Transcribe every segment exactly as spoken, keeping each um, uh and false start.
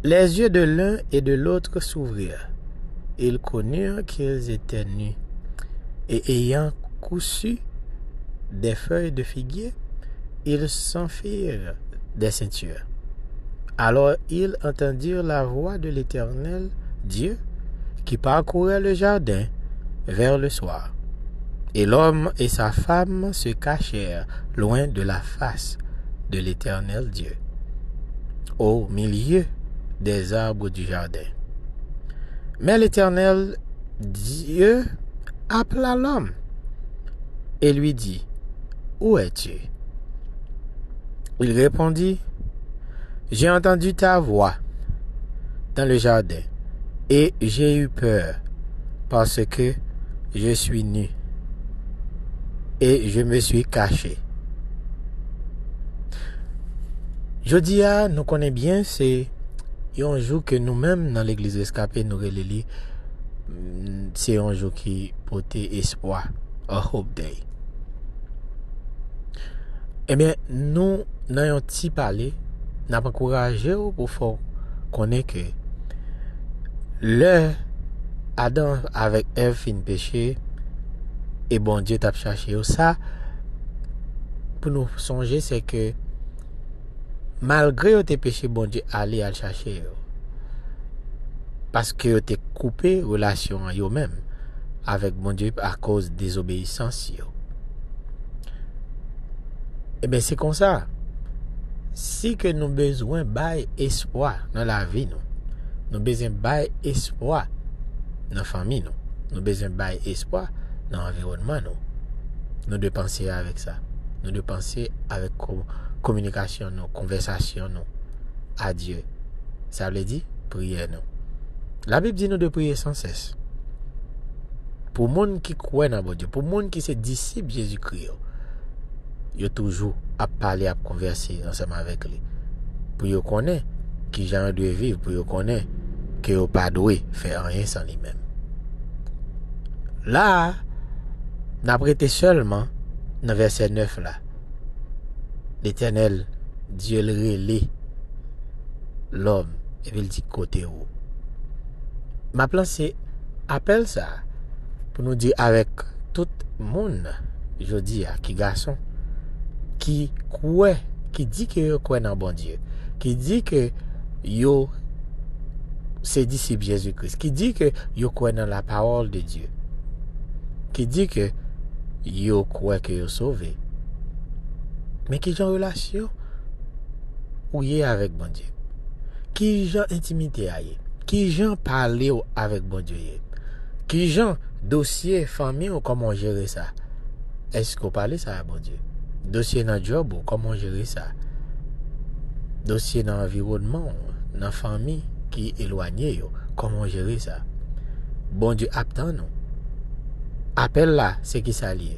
Les yeux de l'un et de l'autre s'ouvrirent. Ils connurent qu'ils étaient nus. Et ayant cousu des feuilles de figuier, ils s'en firent des ceintures. Alors ils entendirent la voix de l'Éternel Dieu qui parcourait le jardin vers le soir. Et l'homme et sa femme se cachèrent loin de la face de l'Éternel Dieu, au milieu des arbres du jardin. Mais l'Éternel Dieu appela l'homme et lui dit, où es-tu? Il répondit, j'ai entendu ta voix dans le jardin et j'ai eu peur parce que je suis nu et je me suis caché. Jodi a, nou konnen byen se yon jou ke nou menm nan Legliz Reskape nou rele li, mm, se yon jou ki pote espwa, a hope day. Ebyen, nou nan yon ti pale, n ap ankouraje w pou fè w konnen ke lè Adan avèk Èv fin peche, e Bondye t ap chache yo, sa pou nou sonje, se ke malgre yo te peche, Bondye ale al chache yo. Paske yo te koupe relasyon an yo menm avèk Bondye akoz dezobeyisans yo. Ebyen, se konsa, si ke nou bezwen bay espwa nan lavi nou, nou bezwen bay espwa nan fanmi nou, nou bezwen bay espwa nan anviwònman nou, nou dwe panse avèk sa. Nou dwe panse avèk ko-, kominikasyon nou, konvèsasyon nou a Dye. Sa vle di, priyè nou. Labib di nou dwe priye san sès. Pou moun ki kwè nan Bondye, pou moun ki se disip Jezikri yo, yo toujou ap pale, ap konvèse ansanm avèk li. Pou yo konnen kijan yo dwe viv, pou yo konnen ke yo pa dwe fè anyen san li menm. La a, n ap rete sèlman nan vèsè nèf la. Letènèl Dye l rele lòm, epi l di, kote ou? M ap lanse apèl sa a pou nou di avèk tout moun jodi a ki gason, ki kwè, ki di ke yo kwè nan Bondye, ki di ke yo se disip Jezi Kris, ki di ke yo kwè nan la parole de Dieu, ki di ke yo kwè ke yo sove. Men ki jan relasyon ou ye avèk Bondye? Ki jan entimite a ye? Ki jan pale w avèk Bondye ye? Ki jan dosye fanmi w, kòman w jere sa? Èske w pale sa a Bondye? Dosye nan djòb ou, kòman w jere sa? Dosye nan anviwònman w, nan fanmi ki elwanye yo, kòman w jere sa? Bondye ap tann ou. Apèl la, se ki sa l ye?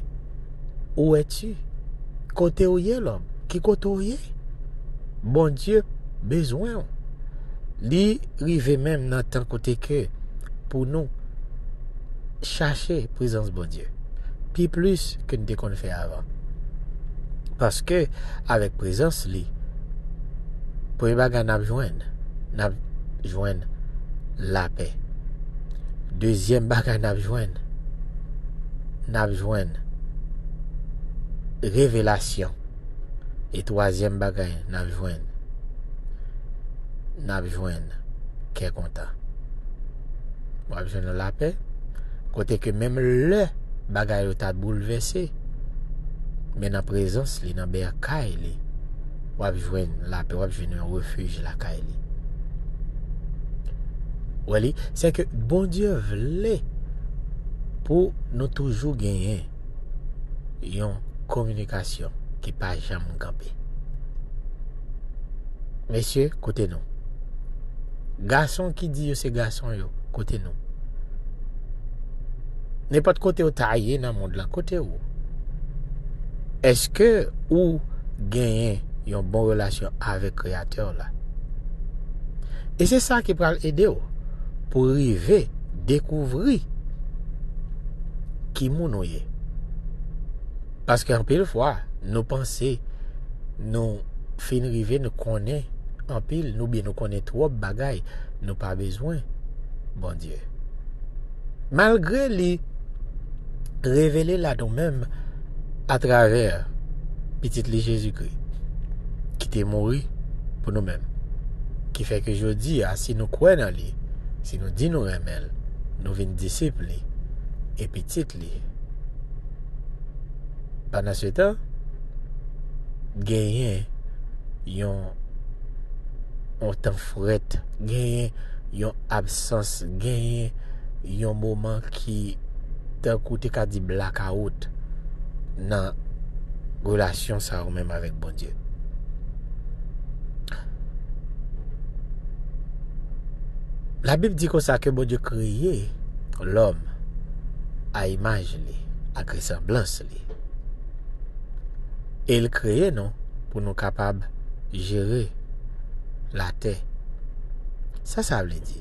Où es-tu? Kote w ye, lòm? Ki kote w ye? Bondye bezwen w. Li rive menm nan tan kote ke pou nou chache prezans Bondye pi plis ke n te konn fè avan. Paske avèk prezans li, premye bagay n ap jwenn, n ap jwenn lapè. Dezyèm bagay n ap jwenn, n ap jwenn revelasyon. E twazyèm bagay n ap jwenn, n ap jwenn kè kontan. W ap jwenn yon lapè, kote ke menm lè bagay yo ta boulvèse, men nan prezans li, nan bèkay li, w ap jwenn lapè, w ap jwenn yon refij lakay li. Wè li, se ke Bondye vle pou nou toujou genyen yon kominikasyon ki pa janm kanpe. Mesye, kote nou? Gason ki di yo se gason yo, kote nou? Nenpòt kote w ta ye nan mond lan, kote ou? Èske ou genyen yon bon relasyon avèk Kreyatè w la? E se sa ki pral ede w pou rive dekouvri ki moun ou ye. Paske anpil fwa, nou panse nou fin rive, nou konnen anpil, nou byen nou konnen twòp bagay, nou pa bezwen Bondye. Malgre li revele l a nou menm atravè Pitit li Jezikri, ki te mouri pou nou menm. Ki fè ke jodi a, si nou kwè nan li, si nou di nou renmen l, nou vin disip li e pitit li. Pandan se tan, genyen yon, yon tan frèt, genyen yon absans, genyen yon moman ki tankou te ka di blakawout nan relasyon sa ou menm avèk Bondye. Labib di konsa ke Bondye kreye lòm a imaj li, ak resanblans li. E l kreye nou pou nou kapab jere latè. Sa sa vle di?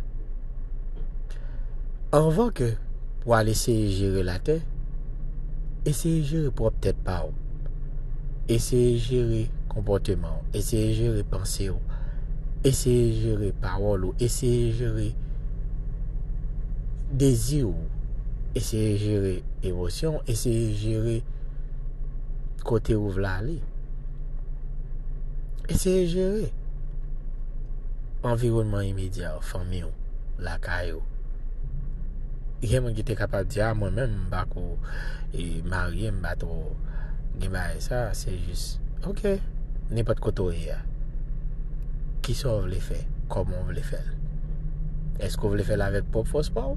Anvan ke pou al eseye jere latè, eseye jere pwòp tèt pa w. Eseye jere konpòteman w. Eseye jere panse w. Eseye jere pawòl ou. Eseye jere dezi w. Eseye jere emosyon w. Eseye jere kote ou vle ale. Eseye jere anviwònman imedya w, fanmi w, lakay ou. Gen moun ki te kapab di, a, mwen menm, m pa ko, e, marye, m pa twò gen bagay sa, se jis, oke, nenpòt kote w ye a. Kisa w vle fè? Kòman w vle fè l? Èske w vle fè l avèk pwòp fòs pa w?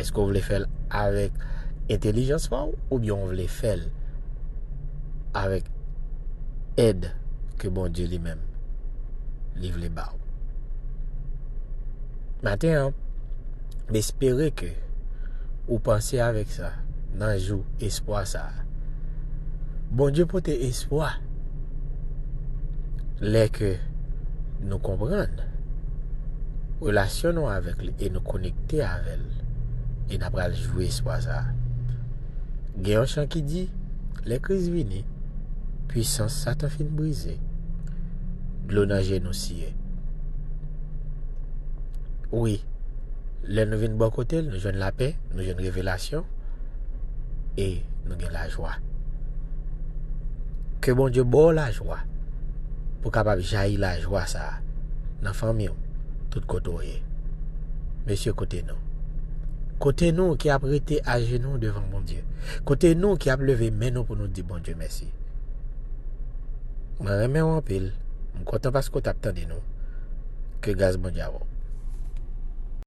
Èske w vle fè l avèk entèlijans pa w? Oubyen w vle fè l avèk èd ke Bondye li menm li vle ba w? Maten an, m espere ke ou panse avèk sa nan jou espwa sa a. Bondye pote espwa lè ke nou konprann relasyon nou avèk li e nou konekte avè l, e n ap pral jwi espwa sa a. Gen yon chan ki di, lè Kris vini, pwisans Satan fin brize, dlo nan je nou siye. Wi, lè nou vin bò kote l, nou jwenn lapè, nou jwenn revelasyon, e nou gen lajwa. Ke Bondye ba w lajwa pou kapab jayi lajwa sa a nan fanmi w, tout kote w ye. Mesye, kote nou? Kote nou ki ap rete ajenou devan Bondye? Kote nou ki ap leve men nou pou nou di Bondye mèsi? Mwen renmen w anpil. M kontan paske w t ap tande nou. Ke gras Bondye avè w.